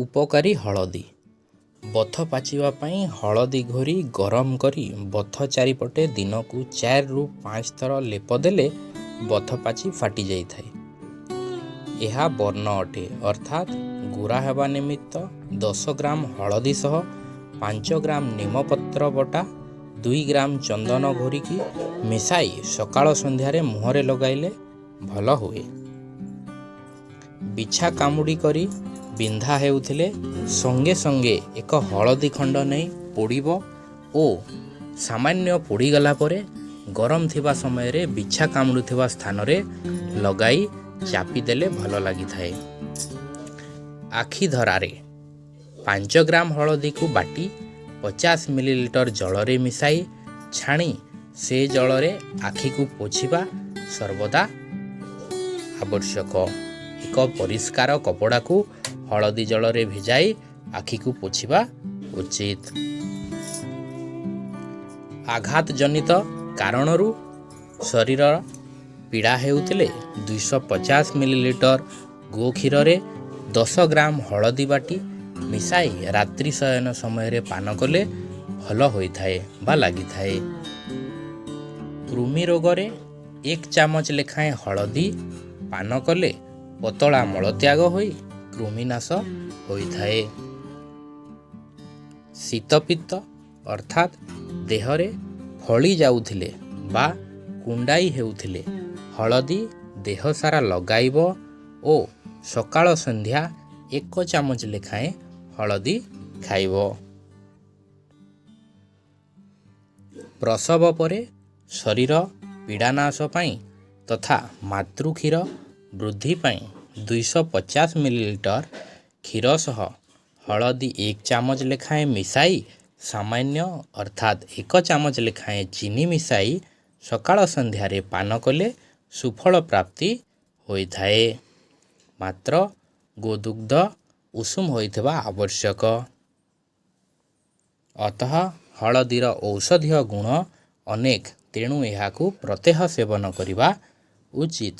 ଉପକାରୀ ହଳଦୀ। ବଥ ପାଚିବା ପାଇଁ ହଳଦୀ ଘୋରି ଗରମ କରି ବଥ ଚାରିପଟେ ଦିନକୁ 4ରୁ 5 ଥର ଲେପ ଦେଲେ ବଥ ପାଚି ଫାଟି ଯାଇଥାଏ। ଏହା ବର୍ଣ୍ଣ ଅଟେ, ଅର୍ଥାତ୍ ଗୋରା ହେବା ନିମିତ୍ତ 10 ଗ୍ରାମ ହଳଦୀ ସହ 5 ଗ୍ରାମ ନିମପତ୍ର ବଟା, 2 ଗ୍ରାମ ଚନ୍ଦନ ଘୋରିକି ମିଶାଇ ସକାଳ ସନ୍ଧ୍ୟାରେ ମୁହଁରେ ଲଗାଇଲେ ଭଲ ହୁଏ। ବିଛା କାମୁଡ଼ି କରି ବିନ୍ଧା ହେଉଥିଲେ ସଙ୍ଗେ ସଙ୍ଗେ ଏକ ହଳଦୀ ଖଣ୍ଡ ନେଇ ପୋଡ଼ିବ ଓ ସାମାନ୍ୟ ପୋଡ଼ିଗଲା ପରେ ଗରମ ଥିବା ସମୟରେ ବିଛା କାମୁଡ଼ୁଥିବା ସ୍ଥାନରେ ଲଗାଇ ଚାପି ଦେଲେ ଭଲ ଲାଗିଥାଏ। ଆଖି ଧରାରେ 5 ଗ୍ରାମ ହଳଦୀକୁ ବାଟି 50 ମିଲିଲିଟର ଜଳରେ ମିଶାଇ ଛାଣି ସେ ଜଳରେ ଆଖିକୁ ପୋଛିବା ସର୍ବଦା ଆବଶ୍ୟକ। ଏକ ପରିଷ୍କାର କପଡ଼ାକୁ ହଳଦୀ ଜଳରେ ଭିଜାଇ ଆଖିକୁ ପୋଛିବା ଉଚିତ। ଆଘାତ ଜନିତ କାରଣରୁ ଶରୀର ପୀଡ଼ା ହେଉଥିଲେ 250 ମିଲିଲିଟର ଗୋ କ୍ଷୀରରେ 10 ଗ୍ରାମ ହଳଦୀ ବାଟି ମିଶାଇ ରାତ୍ରି ଶୟନ ସମୟରେ ପାନ କଲେ ଭଲ ହୋଇଥାଏ ବା ଲାଗିଥାଏ। କୃମି ରୋଗରେ 1 ଚାମଚ ଲେଖାଏଁ ହଳଦୀ ପାନ କଲେ ପତଳା ମଳତ୍ୟାଗ ହୋଇ କୃମିନାଶ ହୋଇଥାଏ। ଶୀତପିତ୍ତ, ଅର୍ଥାତ୍ ଦେହରେ ଫଳି ଯାଉଥିଲେ ବା କୁଣ୍ଡାଇ ହେଉଥିଲେ ହଳଦୀ ଦେହସାରା ଲଗାଇବ ଓ ସକାଳ ସନ୍ଧ୍ୟା 1 ଚାମଚ ଲେଖାଏଁ ହଳଦୀ ଖାଇବ। ପ୍ରସବ ପରେ ଶରୀର ପୀଡ଼ାନାଶ ପାଇଁ ତଥା ମାତୃକ୍ଷୀର ବୃଦ୍ଧି ପାଇଁ 250 ମିଲିଲିଟର କ୍ଷୀର ସହ ହଳଦୀ 1 ଚାମଚ ଲେଖାଏଁ ମିଶାଇ ସାମାନ୍ୟ, ଅର୍ଥାତ୍ 1 ଚାମଚ ଲେଖାଏଁ ଚିନି ମିଶାଇ ସକାଳ ସନ୍ଧ୍ୟାରେ ପାନ କଲେ ସୁଫଳ ପ୍ରାପ୍ତି ହୋଇଥାଏ। ମାତ୍ର ଗୋଦୁଗ୍ଧ ଉଷୁମ ହୋଇଥିବା ଆବଶ୍ୟକ। ଅତଃ ହଳଦୀର ଔଷଧୀୟ ଗୁଣ ଅନେକ, ତେଣୁ ଏହାକୁ ପ୍ରତ୍ୟହ ସେବନ କରିବା ଉଚିତ।